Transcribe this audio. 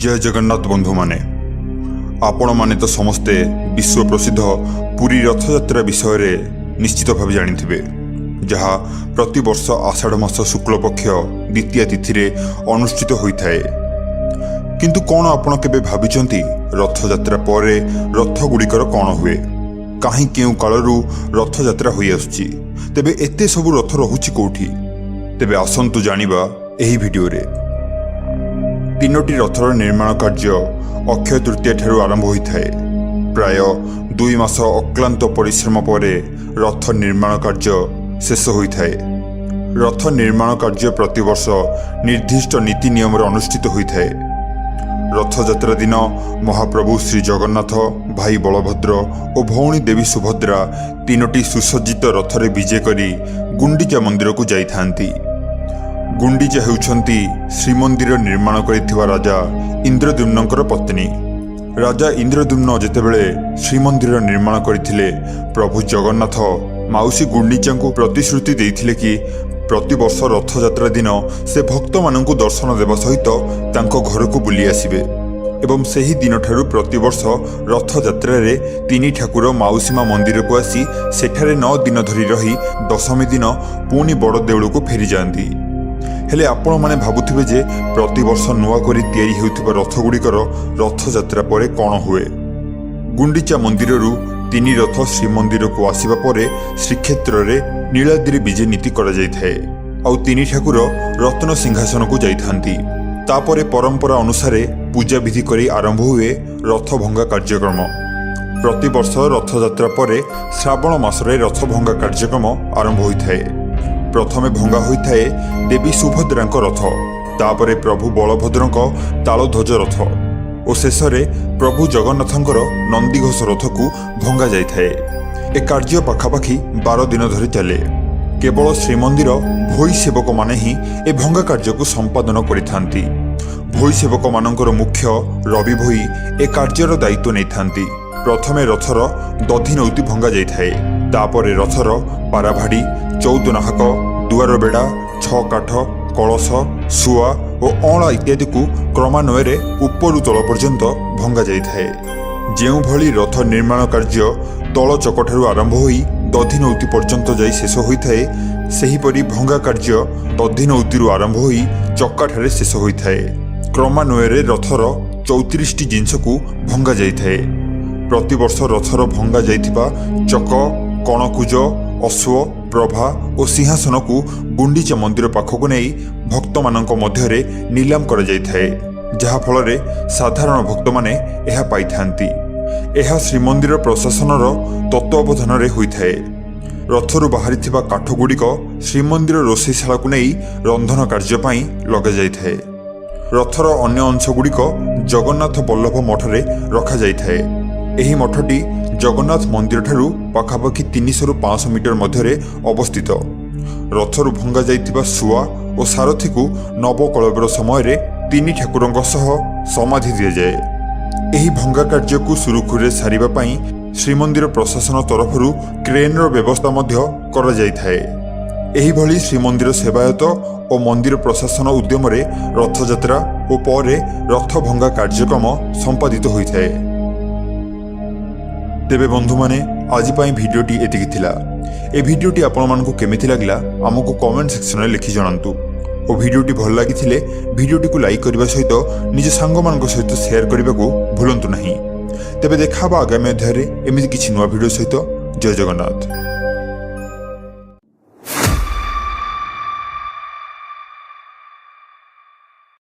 ଜୟ ଜଗନ୍ନାଥ ବନ୍ଧୁମାନେ। ଆପଣମାନେ ତ ସମସ୍ତେ ବିଶ୍ୱ ପ୍ରସିଦ୍ଧ ପୁରୀ ରଥଯାତ୍ରା ବିଷୟରେ ନିଶ୍ଚିତ ଭାବେ ଜାଣିଥିବେ, ଯାହା ପ୍ରତିବର୍ଷ ଆଷାଢ଼ ମାସ ଶୁକ୍ଳପକ୍ଷ ଦ୍ୱିତୀୟା ତିଥିରେ ଅନୁଷ୍ଠିତ ହୋଇଥାଏ। କିନ୍ତୁ କ'ଣ ଆପଣ କେବେ ଭାବିଛନ୍ତି, ରଥଯାତ୍ରା ପରେ ରଥଗୁଡ଼ିକର କ'ଣ ହୁଏ? କାହିଁ କେଉଁ କାଳରୁ ରଥଯାତ୍ରା ହୋଇଆସୁଛି? ତେବେ ଏତେ ସବୁ ରଥ ରହୁଛି କେଉଁଠି? ତେବେ ଆସନ୍ତୁ ଜାଣିବା ଏହି ଭିଡ଼ିଓରେ। ତିନୋଟି ରଥର ନିର୍ମାଣ କାର୍ଯ୍ୟ ଅକ୍ଷୟ ତୃତୀୟା ଠାରୁ ଆରମ୍ଭ ହୋଇଥାଏ। ପ୍ରାୟ 2 ମାସ ଅକ୍ଳାନ୍ତ ପରିଶ୍ରମ ପରେ ରଥ ନିର୍ମାଣ କାର୍ଯ୍ୟ ଶେଷ ହୋଇଥାଏ। ରଥ ନିର୍ମାଣ କାର୍ଯ୍ୟ ପ୍ରତିବର୍ଷ ନିର୍ଦ୍ଦିଷ୍ଟ ନୀତି ନିୟମରେ ଅନୁଷ୍ଠିତ ହୋଇଥାଏ। ରଥଯାତ୍ରା ଦିନ ମହାପ୍ରଭୁ ଶ୍ରୀ ଜଗନ୍ନାଥ, ଭାଇ ବଳଭଦ୍ର ଓ ଭଉଣୀ ଦେବୀ ସୁଭଦ୍ରା ତିନୋଟି ସୁସଜ୍ଜିତ ରଥରେ ବିଜେ କରି ଗୁଣ୍ଡିଚା ମନ୍ଦିରକୁ ଯାଇଥାନ୍ତି। ଗୁଣ୍ଡିଚା ହେଉଛନ୍ତି ଶ୍ରୀମନ୍ଦିର ନିର୍ମାଣ କରିଥିବା ରାଜା ଇନ୍ଦ୍ରଦ୍ୟୁମ୍ନଙ୍କର ପତ୍ନୀ। ରାଜା ଇନ୍ଦ୍ରଦ୍ୟୁମ୍ନ ଯେତେବେଳେ ଶ୍ରୀମନ୍ଦିର ନିର୍ମାଣ କରିଥିଲେ, ପ୍ରଭୁ ଜଗନ୍ନାଥ ମାଉସୀ ଗୁଣ୍ଡିଚାଙ୍କୁ ପ୍ରତିଶ୍ରୁତି ଦେଇଥିଲେ କି ପ୍ରତିବର୍ଷ ରଥଯାତ୍ରା ଦିନ ସେ ଭକ୍ତମାନଙ୍କୁ ଦର୍ଶନ ଦେବା ସହିତ ତାଙ୍କ ଘରକୁ ବୁଲି ଆସିବେ ଏବଂ ସେହି ଦିନଠାରୁ ପ୍ରତିବର୍ଷ ରଥଯାତ୍ରାରେ ତିନି ଠାକୁର ମାଉସୀ ମା ମନ୍ଦିରକୁ ଆସି ସେଠାରେ 9 ଦିନ ଧରି ରହି ଦଶମୀ ଦିନ ପୁଣି ବଡ଼ ଦେଉଳକୁ ଫେରିଯାଆନ୍ତି। ହେଲେ ଆପଣମାନେ ଭାବୁଥିବେ ଯେ ପ୍ରତିବର୍ଷ ନୂଆ କରି ତିଆରି ହେଉଥିବା ରଥଗୁଡ଼ିକର ରଥଯାତ୍ରା ପରେ କ'ଣ ହୁଏ? ଗୁଣ୍ଡିଚା ମନ୍ଦିରରୁ ତିନି ରଥ ଶ୍ରୀମନ୍ଦିରକୁ ଆସିବା ପରେ ଶ୍ରୀକ୍ଷେତ୍ରରେ ନୀଳାଦ୍ରି ବିଜେ ନୀତି କରାଯାଇଥାଏ ଆଉ ତିନି ଠାକୁର ରତ୍ନ ସିଂହାସନକୁ ଯାଇଥାନ୍ତି। ତାପରେ ପରମ୍ପରା ଅନୁସାରେ ପୂଜାବିଧି କରି ଆରମ୍ଭ ହୁଏ ରଥଭଙ୍ଗା କାର୍ଯ୍ୟକ୍ରମ। ପ୍ରତିବର୍ଷ ରଥଯାତ୍ରା ପରେ ଶ୍ରାବଣ ମାସରେ ରଥଭଙ୍ଗା କାର୍ଯ୍ୟକ୍ରମ ଆରମ୍ଭ ହୋଇଥାଏ। ପ୍ରଥମେ ଭଙ୍ଗା ହୋଇଥାଏ ଦେବୀ ସୁଭଦ୍ରାଙ୍କ ରଥ, ତାପରେ ପ୍ରଭୁ ବଳଭଦ୍ରଙ୍କ ତାଳଧ୍ୱଜ ରଥ ଓ ଶେଷରେ ପ୍ରଭୁ ଜଗନ୍ନାଥଙ୍କର ନନ୍ଦିଘୋଷ ରଥକୁ ଭଙ୍ଗା ଯାଇଥାଏ। ଏ କାର୍ଯ୍ୟ ପାଖାପାଖି 12 ଦିନ ଧରି ଚାଲେ। କେବଳ ଶ୍ରୀମନ୍ଦିର ଭୋଇ ସେବକମାନେ ହିଁ ଏ ଭଙ୍ଗା କାର୍ଯ୍ୟକୁ ସମ୍ପାଦନ କରିଥାନ୍ତି। ଭୋଇ ସେବକମାନଙ୍କର ମୁଖ୍ୟ ରବି ଭୋଇ ଏ କାର୍ଯ୍ୟର ଦାୟିତ୍ୱ ନେଇଥାନ୍ତି। ପ୍ରଥମେ ରଥର ଦଧିନଉତି ଭଙ୍ଗା ଯାଇଥାଏ। ତାପରେ ରଥର ପାରାଭାଡ଼ି, 14 ନାହକ, ଦୁଆର ବେଢ଼ା, ଛଅ କାଠ, କଳସ, ଶୁଆ ଓ ଅଁଳା ଇତ୍ୟାଦିକୁ କ୍ରମାନ୍ୱୟରେ ଉପରୁ ତଳ ପର୍ଯ୍ୟନ୍ତ ଭଙ୍ଗା ଯାଇଥାଏ। ଯେଉଁଭଳି ରଥ ନିର୍ମାଣ କାର୍ଯ୍ୟ ତଳ ଚକଠାରୁ ଆରମ୍ଭ ହୋଇ ଦଧିନଉତି ପର୍ଯ୍ୟନ୍ତ ଯାଇ ଶେଷ ହୋଇଥାଏ, ସେହିପରି ଭଙ୍ଗା କାର୍ଯ୍ୟ ଦଧିନଉତିରୁ ଆରମ୍ଭ ହୋଇ ଚକାଠାରେ ଶେଷ ହୋଇଥାଏ। କ୍ରମାନ୍ୱୟରେ ରଥର 34ଟି ଜିନିଷକୁ ଭଙ୍ଗା ଯାଇଥାଏ। ପ୍ରତିବର୍ଷ ରଥର ଭଙ୍ଗା ଯାଇଥିବା ଚକ, କଣକୁଜ, ଅଶ୍ୱ, ପ୍ରଭା ଓ ସିଂହାସନକୁ ଗୁଣ୍ଡିଚା ମନ୍ଦିର ପାଖକୁ ନେଇ ଭକ୍ତମାନଙ୍କ ମଧ୍ୟରେ ନିଲାମ କରାଯାଇଥାଏ, ଯାହାଫଳରେ ସାଧାରଣ ଭକ୍ତମାନେ ଏହା ପାଇଥାନ୍ତି। ଏହା ଶ୍ରୀମନ୍ଦିର ପ୍ରଶାସନର ତତ୍ତ୍ୱାବଧାନରେ ହୋଇଥାଏ। ରଥରୁ ବାହାରିଥିବା କାଠଗୁଡ଼ିକ ଶ୍ରୀମନ୍ଦିର ରୋଷେଇଶାଳାକୁ ନେଇ ରନ୍ଧନ କାର୍ଯ୍ୟ ପାଇଁ ଲଗାଯାଇଥାଏ। ରଥର ଅନ୍ୟ ଅଂଶଗୁଡ଼ିକ ଜଗନ୍ନାଥ ବଲ୍ଲଭ ମଠରେ ରଖାଯାଇଥାଏ। ଏହି ମଠଟି ଜଗନ୍ନାଥ ମନ୍ଦିରଠାରୁ ପାଖାପାଖି 300ରୁ 500 ମିଟର ମଧ୍ୟରେ ଅବସ୍ଥିତ। ରଥରୁ ଭଙ୍ଗା ଯାଇଥିବା ଶୁଆ ଓ ସାରଥିକୁ ନବକଳେବର ସମୟରେ ତିନି ଠାକୁରଙ୍କ ସହ ସମାଧି ଦିଆଯାଏ। ଏହି ଭଙ୍ଗା କାର୍ଯ୍ୟକୁ ସୁରୁଖୁରୁରେ ସାରିବା ପାଇଁ ଶ୍ରୀମନ୍ଦିର ପ୍ରଶାସନ ତରଫରୁ କ୍ରେନ୍ର ବ୍ୟବସ୍ଥା ମଧ୍ୟ କରାଯାଇଥାଏ। ଏହିଭଳି ଶ୍ରୀମନ୍ଦିର ସେବାୟତ ଓ ମନ୍ଦିର ପ୍ରଶାସନ ଉଦ୍ୟମରେ ରଥଯାତ୍ରା ଓ ପରେ ରଥ ଭଙ୍ଗା କାର୍ଯ୍ୟକ୍ରମ ସମ୍ପାଦିତ ହୋଇଥାଏ। ତେବେ ବନ୍ଧୁମାନେ, ଆଜି ପାଇଁ ଭିଡ଼ିଓଟି ଏତିକି ଥିଲା। ଏ ଭିଡ଼ିଓଟି ଆପଣମାନଙ୍କୁ କେମିତି ଲାଗିଲା, ଆମକୁ କମେଣ୍ଟ ସେକ୍ସନରେ ଲେଖି ଜଣାନ୍ତୁ ଓ ଭିଡ଼ିଓଟି ଭଲ ଲାଗିଥିଲେ ଭିଡ଼ିଓଟିକୁ ଲାଇକ୍ କରିବା ସହିତ ନିଜ ସାଙ୍ଗମାନଙ୍କ ସହିତ ସେୟାର କରିବାକୁ ଭୁଲନ୍ତୁ ନାହିଁ। ତେବେ ଦେଖା ହେବା ଆଗାମୀ ଅଧ୍ୟାୟରେ ଏମିତି କିଛି ନୂଆ ଭିଡ଼ିଓ ସହିତ। ଜୟ ଜଗନ୍ନାଥ।